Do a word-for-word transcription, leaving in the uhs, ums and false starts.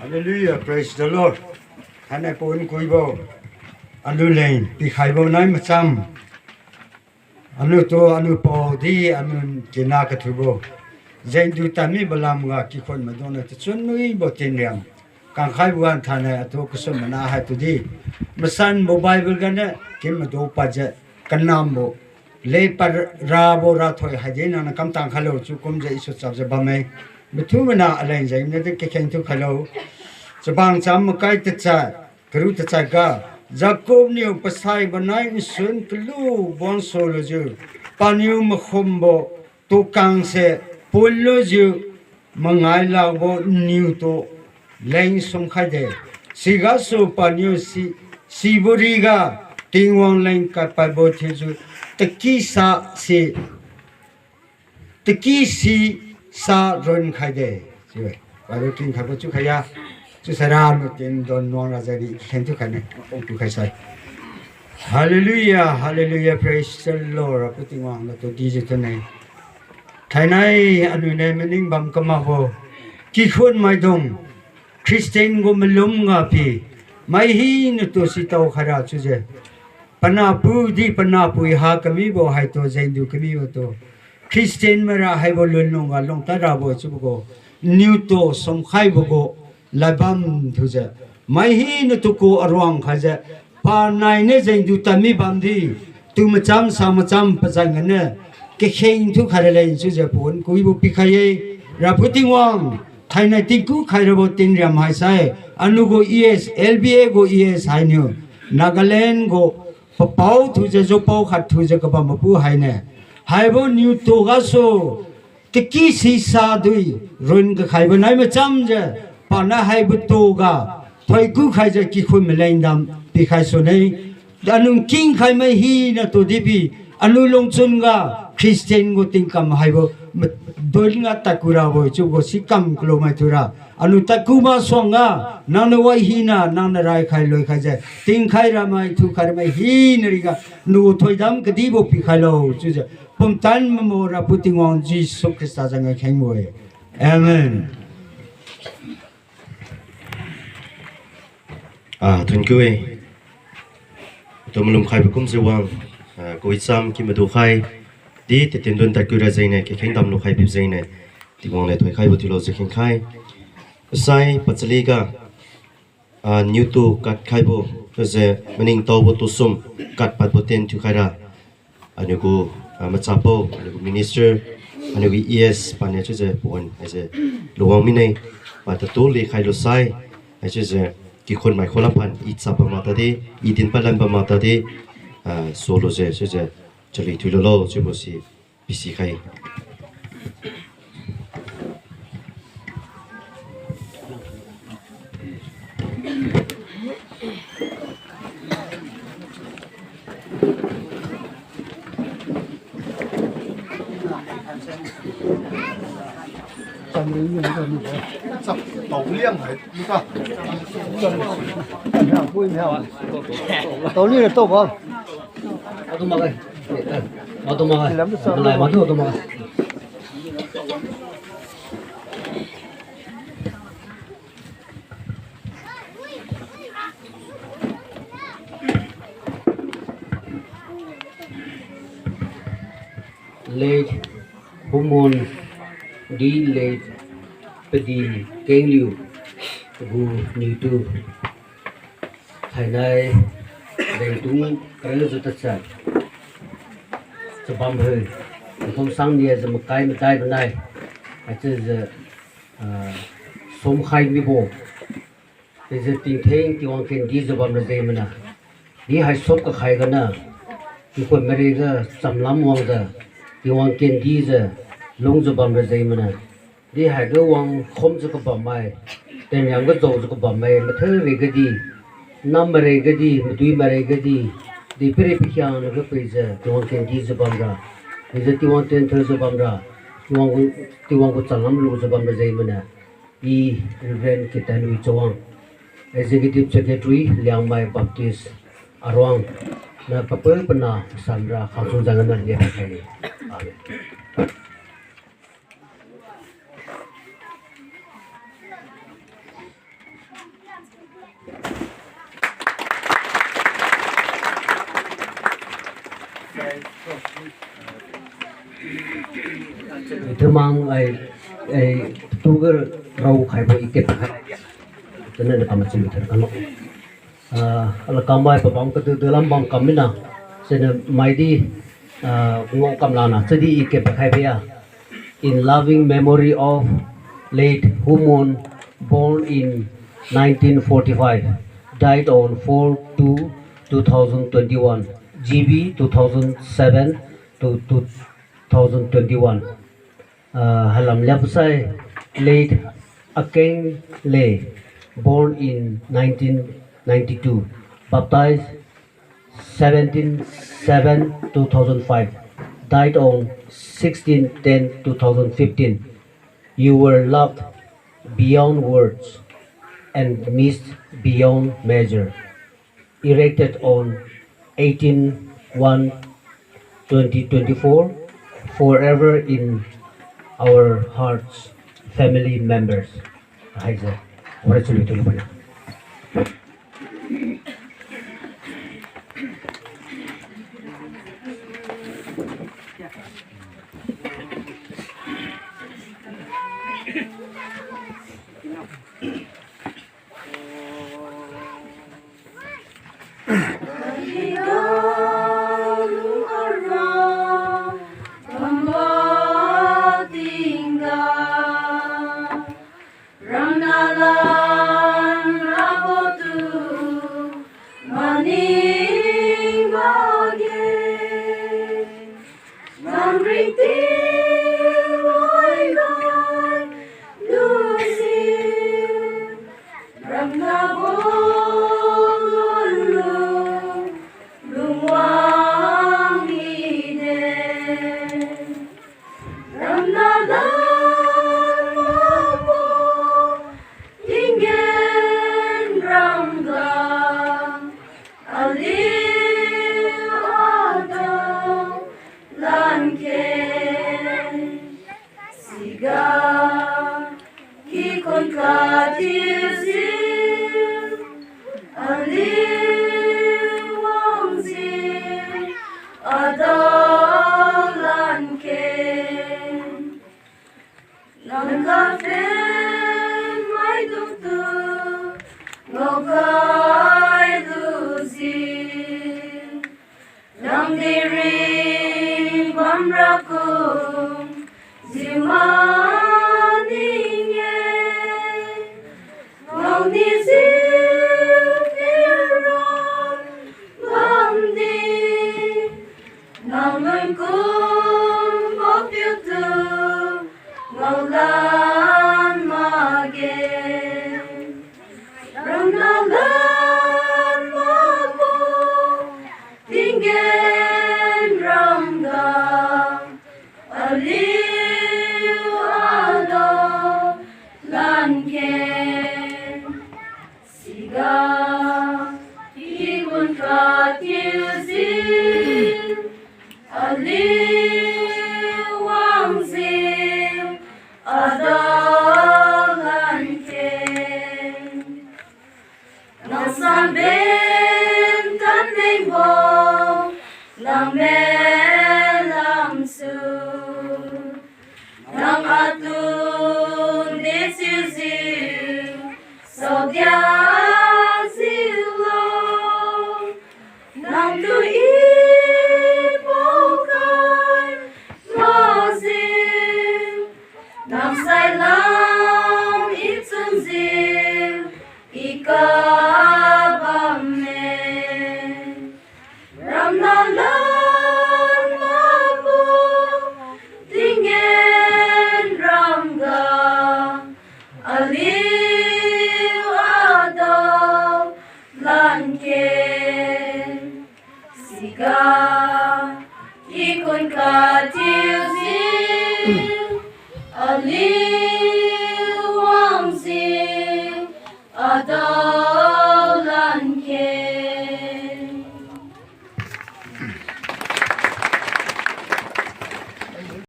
Hallelujah, praise the Lord. Thainai pon kuibo, aliu leng pikhaibo nai macham, aliutu aliu paodi, aliu kina kathubo, jengdu tadmi balam ga kikhun maidung niu tachun nuibo tinriam kangkhaibo wan thainai atu kasum mana hai tudi, masanbo Bible ganiu kin madu padjiu kanambo, le parabo rathoi haidi nangniu kamtang khailo chiu kumjiu Jesu chapjiu bamme. Mathiu mana aleng jengniu di kakheng thiu khailo. Chabang cham makai tachat, kariu tachat ga, Jacob niu pasaibo nai nsun kalu bangsu lujiu, paniu makhumbo tukangse pun lujiu, mangai lakbo niutu leng sumkhaide. Sigasu paniu si, sibo riga Tingwang leng kadpadbo thiujiu, takisa si, takisi sa runkhaide. Chiu-e. Bible kin khaibo chiukhaiya. Chiusaira nu tin don nuang ra jai di kheng thiu khaine. Ong tu khaisai. Hallelujah, hallelujah, praise the Lord. Rapiu Tingwang natu dijiu tune. Thainai aniu niu maning bam kamakbo kikhun maidung, Christian gu malum ngapi, mai hinatu sitao khaira chiujiu, panahpu di panahpui ha kamibo haitu jengdu kamibotu, Christian maira haibo lunlung ga lungtad rabo chiubo gu, niutu sumkhaibo gu ladbam thiujiu, mai hinatu ku aruang khaijiu, panai niu jengdu tadmi bamdi, tu macham sa macham pazan ganiu kakheng thiu khai raleng chiujiu pawan kuibo pikhai-e. Rapiu Tingwang, thainai tingku khairabo tinriam haisai, aniu gu E S, L B A gu E S hainiu, Nagaland gu papao thiujiu jupao khat thiujiu kabam mapu haine. Haibo niutu gasu, takisi sa dui run kakhaibo nai machamjiu, pana haibo tuga thoiku khaijiu kikhun maleng dam pikhai sune. Aniu kingkhai mai hinatu dibi, aniu lungchun ga Christian gu tingkam haibo madun ga tadku rabo-e chiubo gu sikam kalu mai thiura, aniu tadku masuangga, nangniu wai hina, nangniu raikhai loikhaijiu tingkhai ramai, thukhai ramai hina riga, aniu thoidam kadibo pikhailo chiujiu, pumtan mamo Rapiu Tingwang Jesu Khrista jang ga khengbo-e. Amen. Ah, thank you-e. Tu malum khaibo kumjiu wang, ah, kawicham ki madukhai di tatien dun tadkiu ra jengniu, kakheng dam lukhai bi jengniu, Tingwang niu thoikhaibo thiulo jiu khengkhai. Asai pachaliga, ah, niutu kadkhaibo, chiujiu maningtaobo tusum kadpadbo tien thiukhaira, aniu gu, ah, machapao, aniu gu minister, aniu gu E S paniu chiujiu pawan haise luwang mine, pa tatu lekhai lusai, haichiujiu kikhun mai kholam phan i chap bam mak tadi, i din palan bam mak tadi, ah, solujiu chiujiu chali thiululo chiubo si pisikhai. Late Humon di late Padi Kengriu gu niutu thainai lengtung kariujiu tachat chabam hai, nkhum sang niajiu makai madai banai, haichiujiu, ah, sumkhai mibo chiujiu tingtheng Tingwang kendijiu bamra jeng mana. Di hai sum kakhai gana, kikhun mariga chamlam wangjiu, Tingwang kendijiu lungjiu bamra jeng mana. Di haiga wang khumjiu kabammai, tenriam ga jaojiu kabammai, mathai rengga di, nam marengga di, madui marengga di, di piri pikhiangna ga pijiu Tingwang kendijiu bamra, dijiu Tingwang tentherjiu bamra, Tingwang gu, Tingwang gu chamlam lujiu bamra jeng mana. I Reverend Kitanwi Chawang, Executive Secretary, Liangmai Baptist Aruang, na papel pana samra khangsu jangna liakhai. Amen. Ithumang ai, ai, tuga rao khaibo i kep khai. Tana na kamachi lu thar kalo. Ah, ala kamai pabam kadu dalam bam kamina. Sena maidi, ah, ngao kamlana. Sedi i kep khai bia. In loving memory of late Humon, born in nineteen forty-five, died on four two two thousand twenty-one, G B two thousand seven to two thousand twenty-one. Uh, halam liapsai late Akeng Le, born in nineteen ninety-two, baptized seventeen seven two thousand five, died on sixteen ten two thousand fifteen. You were loved beyond words and missed beyond measure. Erected on eighteen one twenty twenty-four, forever in our hearts, family members. Haise, ora chulu tulu bana. Ramnalan rabotu maning makge. Nang ringting loigai lujiu, ramnabo lunlung lungwang mide. Ramnalan mabo tinggen ramga aliu adao lankhe. Siga kikhun katiujiu, aliu wangjiu adao lankhe. Nang kaphen maidungtu ngaokhai lujiu, nang di ringbam rakum jiu maning-e. Ngaonijiu piuram bamdi, nang lungkumbo piutu ngaolan makge. Ramnalan mabo tinggen ramga aliu adao lankhe. Siga kikhun katiujiu, aliu wangjiu adao lankhe. Nang samben tanmengbo, nang mel lamsu, nang atun dechiujiu saodiajiulo. Nangtu i paokhai makjiu, nang sailam i chunjiu i kabamme. Ramnalan mabo tinggen ramga aliu adao lankhe. Siga kikhun katiujiu,